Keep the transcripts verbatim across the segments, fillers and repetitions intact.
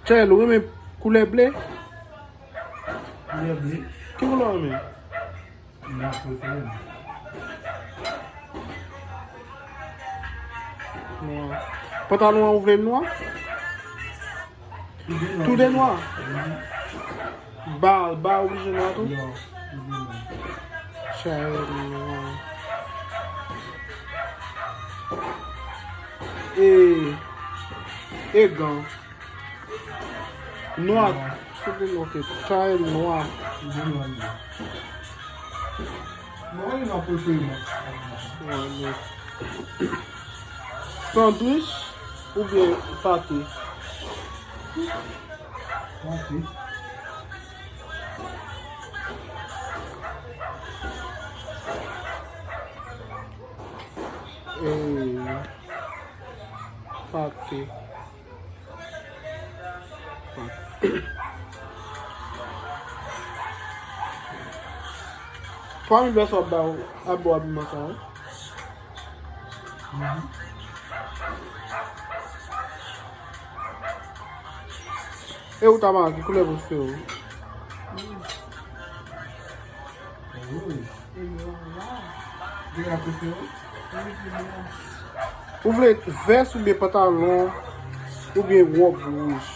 Tchèl, ou renmen koulè ble? Koulè ble. Ki koulè w renmen? Nwa prefere m. Nwa. Pantalon an ou vle nwa? Tou de nwa. Tou de nwa? Mhm. Ba, ba oblije nwa tou? Non, tou de nwa. Tchèl nwa. E, e gan. Nwa. Nwa. Tout de nwa ke tchèl nwa. Tou de nwa li ye. Mwen, li nan prefere mwen. Wè, men. Sandwich oubyen pate? Pate. E, pate. Twa mil pèsòn ap ba w, ap ba w abiman sa a, wi. Mhm. E ou, Tamara, ki koulè prefere w? Wouy. Gen la prefere w? Ou vle vès oubyen pantalon oubyen wòb wouj?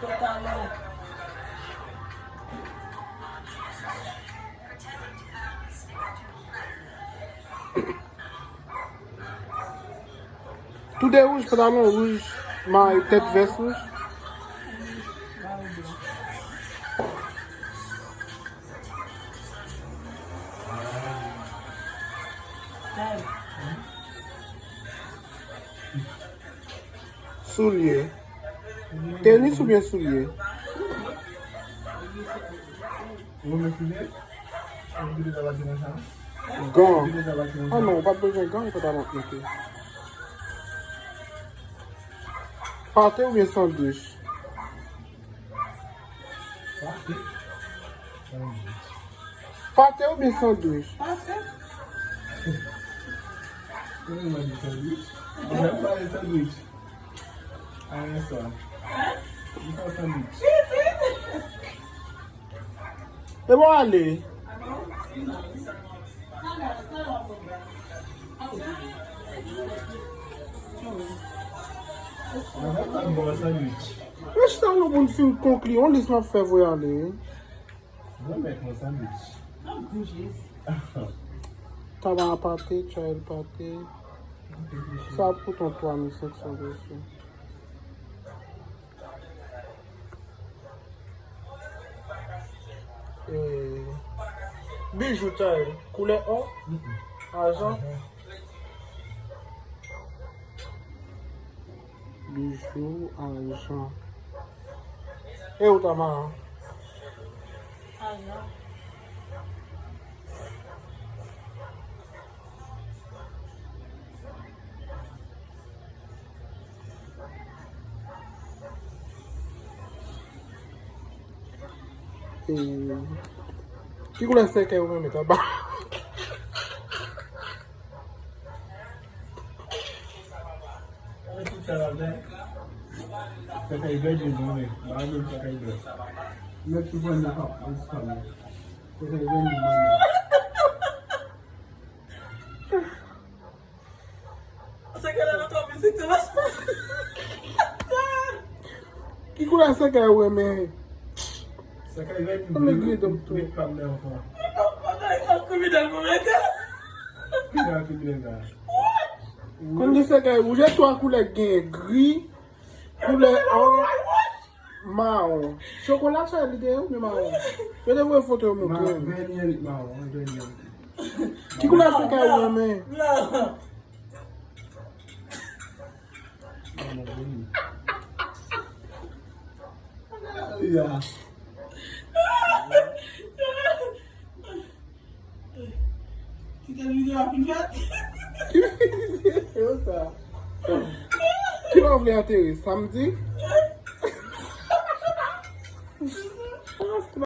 Pantalon. Tou de wouj, pantalon wouj, may tèt vès wouj. Soulye. Tenis oubyen soulye? Ou renmen soulye? Ou renmen soulye? Ou renmen soulye? Gan. Ah non, ou pa t bezwen gan, ou pa t ap mete. Pate oubyen sandwich? Pate. Sandwich. Pate oubyen sandwich? Pate. Ou renmen manje sandwich? Ou renmen manje sandwich? Ayen sa. Ou fè sandwich. E bon, ale. Mwen chita nou pou n fin konkli yon lis m ap fè voye ale, wi. Mwen mèt mwen sandwich. Taba pate, tchayèl pate. Sa ap koute yon twa mil senk san peso. E, bijou, tchayèl, koulè ò, ajan. Bijou, ajan. E ou, Tamara? Ajan. E, ki koulè sèkèy ou renmen, Taba? Sèkèy vèt li renmen. Ba renmen sèkèy vèt. Mèt sou pwen nan kòb, an ti kòb la. Sèkèy vèt li renmen. Sèkèy la nan twòp mizik tou. Ki koulè sèkèy ou renmen? Sèkèy vèt li renmen. Met pa m nan ankò. Kriminèl pou mete. Kriminèl, kriminèl la. Konn gen sèkèy wouj, e twa koulè k genyen, gri, koulè ò, mawon. Chokola sa li te ye, oubyen mawon? Yo te voye foto yo montre m. Vèni an li mawon, vèni an li. Ki koulè sèkèy ou renmen? Blan. Mawon vèni. Ya. Ti tèt videyo a fin fèt. Ki videyo sa? Ki lè w vle antere? Samdi?